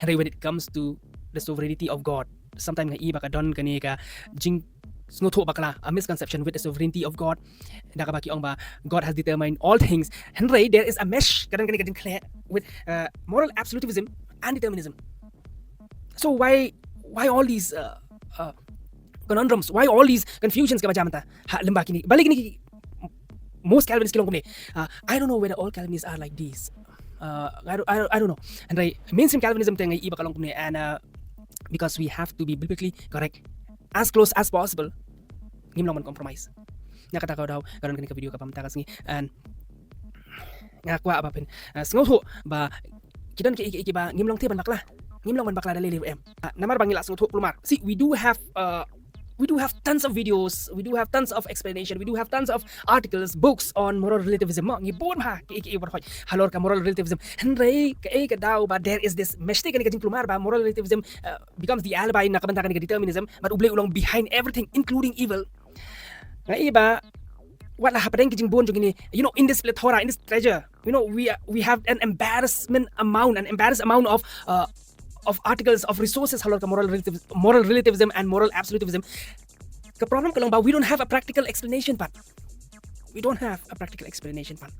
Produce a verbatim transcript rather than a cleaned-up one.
Hynrei when it comes to the sovereignty of God, sometimes nga i ba ka don kane ka jingsngewthuh bakla, a misconception with the sovereignty of God, da kaba ki ong ba God has determined all things. Hynrei there is a mesh, ka don kane ka jingkhleh with uh, moral absolutism and determinism. So why why all these uh, uh, conundrums, why all these confusions kaba jia mynta ha lem ba kine? Balei kine ki, most Calvinists ki long kumne? Uh, I don't know whether all Calvinists are like this. Uh, I, don't, I, don't, I don't know. Hynrei mainstream Calvinism te nga i ba ka long kumne, and uh, because we have to be biblically correct as close as possible, ngim long ban compromise. Na kata ka daw ka don kane ka video kaba mynta ka sngi, and nga kwah ba phin uh, sngewthuh ba ki don kiei kiei kiba ngim long te ban bakla, ngim long ban bakla da lei lei ruh em. Uh, namar ba ngi la sngewthuh kulmar. See, we do have uh, we do have tons of videos, we do have tons of explanation, we do have tons of articles, books on moral relativism. Mo, ngi bun bha kiei kiei baroh halor ka moral relativism. Hynrei kaei ka daw ba there is this mesh, te kane ka jingkulmar ba moral relativism uh, becomes the alibi na ka bynta kane ka determinism, but U Blei u long behind everything, including evil. Nga i ba wat la hapdeng ki jingbun jong kine, you know, in this plethora, in this treasure, you know, we are, we have an embarrassment amount, an embarrassed amount of uh, of articles, of resources halor ka moral relativism, moral relativism and moral absolutism. Ka problem ka long ba we don't have a practical explanation, but we don't have a practical explanation, but